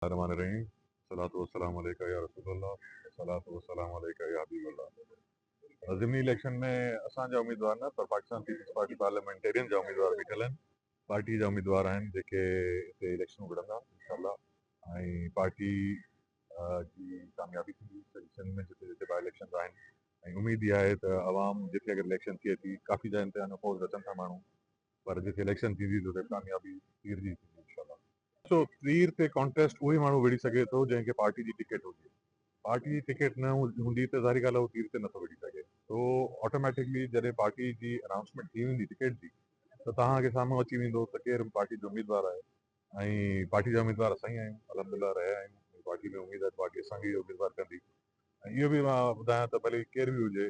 الرحمن الرحيم الصلوة والسلام عليک يا رسول الله الصلوة والسلام عليک يا حبيب الله ضمني اليڪشن ۾ اسان جا اميدوار نه پر پاڪستان پيپلز پارٽي پارليامينٽيرين جا اميدوار بيٺل آهن پارٽي جا اميدوار آهن جيڪي هتي اليڪشنون وڙهندا انشاء الله ۽ پارٽي جي ڪاميابي ٿيندي سڄي سنڌ ۾ جتي جتي باء اليڪشنز آهن ۽ اميد اها آهي ته عوام جتي اگر اليڪشن ٿئي ٿي ڪافي جاين تي ان اپوز اچن ٿا ماڻهو پر جتي اليڪشن ٿيندي ته اتي ڪاميابي تير جي ٿيندي انشاء الله. سو تير تي ڪانٽيسٽ اهو ئي ماڻهو وڙهي سگهي ٿو جنهن کي پارٽي جي ٽڪيٽ هجي. پارٽي جي ٽڪيٽ نه هوندي ته ظاهري ڳالهه آهي هو تير تي نٿو وڙهي سگهي. سو آٽوميٽڪلي جڏهن پارٽي جي انائونسمينٽ ٿي ويندي ٽڪيٽ جي ته توهان کي سامهون اچي ويندو ته ڪير پارٽي جو اميدوار آهي ۽ پارٽي جا اميدوار اسان ئي آهيون الحمدلله رهيا آهيون ۽ پارٽي ۾ اميد آهي ته پارٽي اسان کي ئي اميدوار ڪندي ۽ اهو به مان ٻڌايان ته ڀلي ڪير به هجي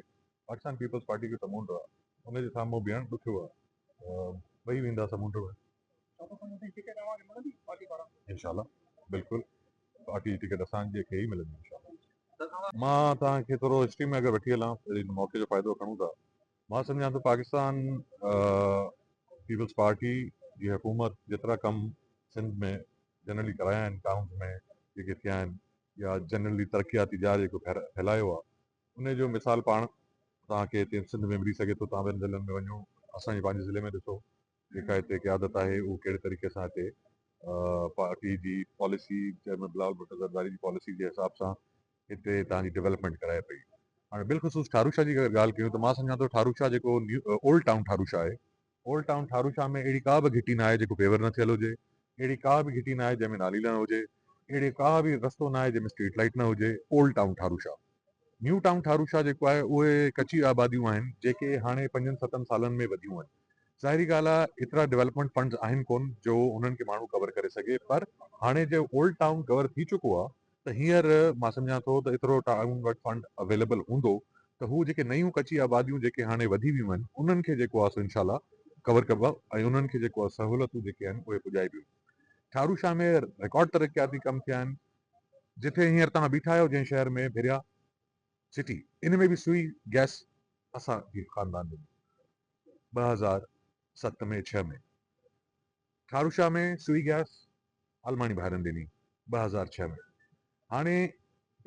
پاڪستان پيپلز پارٽي جو سمونڊ آهي ان جي سامهون بيهڻ ڏکيو آهي وهي ويندا سمنڊ ۾. انشاء الله بلڪل پارٽي جي ٽڪيٽ اسان جي کي ئي ملندي انشاء الله. مان توهان کي ٿورو هسٽري ۾ اگر وٺي هلان ان موقعي جو فائدو کڻون ٿا مان سمجهان ٿو پاڪستان پيپلز پارٽي جي حڪومت جيترا ڪم سنڌ ۾ جنرلي ڪرايا آهن ٽائونز ۾ جيڪي ٿيا آهن يا جنرلي ترقياتي ڄار جيڪو ڦهلايو آهي ان جو مثال پاڻ توهان کي هتي سنڌ ۾ ملي سگهي ٿو، توهان ٻين ضلعن ۾ وڃو، اسان جي پنهنجي ضلعي ۾ ڏسو جيڪا هتي قيادت آهي اهو ڪهڙي طريقي سان هتي پارٽي جي پاليسي چيئرمين بلاول ڀٽو زرداري جي پاليسي جي حساب سان هتي توهان جي ڊولپمينٽ ڪرائي پئي. هاڻي بالخصوص ٺاروشاه جي اگر ڳالهه ڪيون ته مان سمجهان ٿو ٺاروشاه جيڪو اولڊ ٽائون ٺاروشاه آهي اولڊ ٽائون ٺاروشاه ۾ اهڙي ڪا به گهٽي ناهي جيڪو پيور نه ٿيل هجي، اهڙي ڪا به گهٽي ناهي جنهن ۾ نالي نه هجي، اهڙي ڪا به رستو ناهي جنهن ۾ اسٽريٽ لائيٽ نه هجي، old town Tharushah. New town Tharushah جيڪو آهي اهي ڪچي آباديون آهن جيڪي هاڻي پنجن ستن سالن ۾ وڌيون آهن. ظاهري ڳالهه آهي ايترا ڊولپمينٽ فنڊز آهن ڪونه جو انهن کي ماڻهو ڪور ڪري سگهي پر هاڻي جو اولڊ ٽائون ڪور ٿي چڪو آهي ته هينئر مان سمجهان ٿو ته ايترو ٽائون وٽ فنڊ اويليبل هوندو ته هو جيڪي نيون ڪچي آباديون جيڪي هاڻي وڌي ويون آهن انهن کي جيڪو آهي سو انشاء الله ڪور ڪبا ۽ انهن کي جيڪو آهي سهولتون جيڪي آهن اهي پڄائبيون. ٺارو شاهه ۾ رڪارڊ ترقياتي ڪم ٿيا آهن جتي هينئر توهان بيٺا آهيو جنهن شهر ۾ ڀريا سٽي ان ۾ به سوئي گئس اسان جي خاندان ڏني 2007 ۾ 6 ۾ ٺارو شاهه ۾ سوئي گئس عالماڻي ڀائرن ڏني 2006 ۾ هاڻي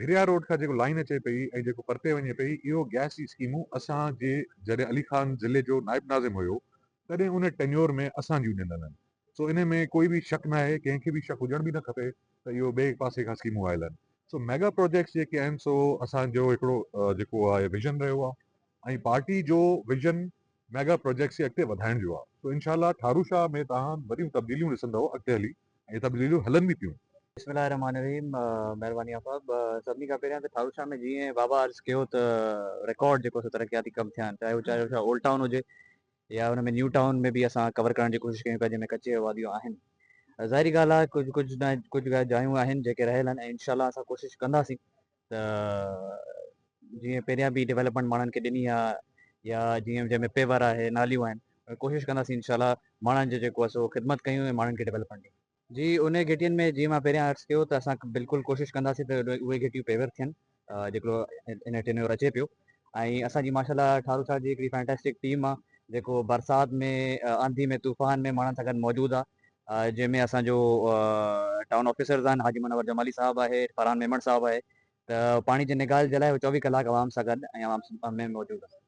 ڀريا روڊ کان جيڪو لائين اچي پئي ۽ جيڪو پرتي وڃي پئي اهو گئس جي اسڪيمون اسان جي جڏهن علي خان ضلعي جو نائب ناظم هيو تڏهن ان ٽينيور ۾ اسان جون ڏنل آهن سو ان ۾ ڪوئي به شڪ ناهي ڪنهن کي به شڪ هجڻ به نه کپي ته اهو ٻئي پاسي کان اسڪيمون آيل آهن سو ميگا پروجيڪٽس جيڪي آهن سو اسان جو هڪڙو جيڪو آهي ويزن رهيو آهي ۽ پارٽي جو ويزن ميگا پروجيڪٽس کي اڳتي وڌائڻ جو آهي سو انشاء الله ٺارو شاهه ۾ توهان وڏيون تبديليون ڏسندؤ اڳتي هلي ۽ تبديليون هلن به پيون. بسم الله الرحمٰن الرحيم مهرباني آفاق سڀني کان پهريان ته ٺارو شاهه ۾ جيئن بابا عرض ڪيو ته رڪارڊ جيڪو سو ترقياتي ڪم ٿيا آهن چاهي هو ٺارو شاهه اولڊ ٽائون هجي يا ان ۾ نيو ٽائون ۾ به اسان ڪور ڪرڻ جي ڪوشش ڪيون پيا جنهن ۾ ڪچي آباديون آهن ظاهري ڳالهه آهي ڪجهه ڪجهه نه ڪجهه جايون آهن جيڪي رهيل آهن ۽ انشاء الله اسان ڪوشش ڪنداسين ته جيئن پهريان به ڊولپمينٽ ماڻهن کي ڏني آ يا جيئن جنهن ۾ پيور آهي ناليون آهن ڪوشش ڪنداسين انشاء الله ماڻهن جو جيڪو آهي سو خدمت ڪيون ۽ ماڻهن کي ڊولپمينٽ ڏيون. جي انهي گهٽين ۾ جيئن مان پهريان عرض ڪيو ته اسان بلڪل ڪوشش ڪنداسين ته اهي گهٽيون پيور ٿين جيڪو ان ٽينيور اچي پيو ۽ اسان جي ماشاء الله ٺارو صاحب جي هڪڙي فينٽاسٽڪ ٽيم آ جيڪو برسات ۾ آنڌي ۾ طوفان ۾ ماڻهن سان گڏ موجود آ جنهن ۾ اسان جو ٽائون آفيسرز آهن حاجي منور جمالي صاحب آهي فرحان ميمڻ صاحب آهي ته پاڻي جي نگال جي لاء 24 ڪلاڪ عوام سان گڏ ۽ عوام ۾ موجود آهن.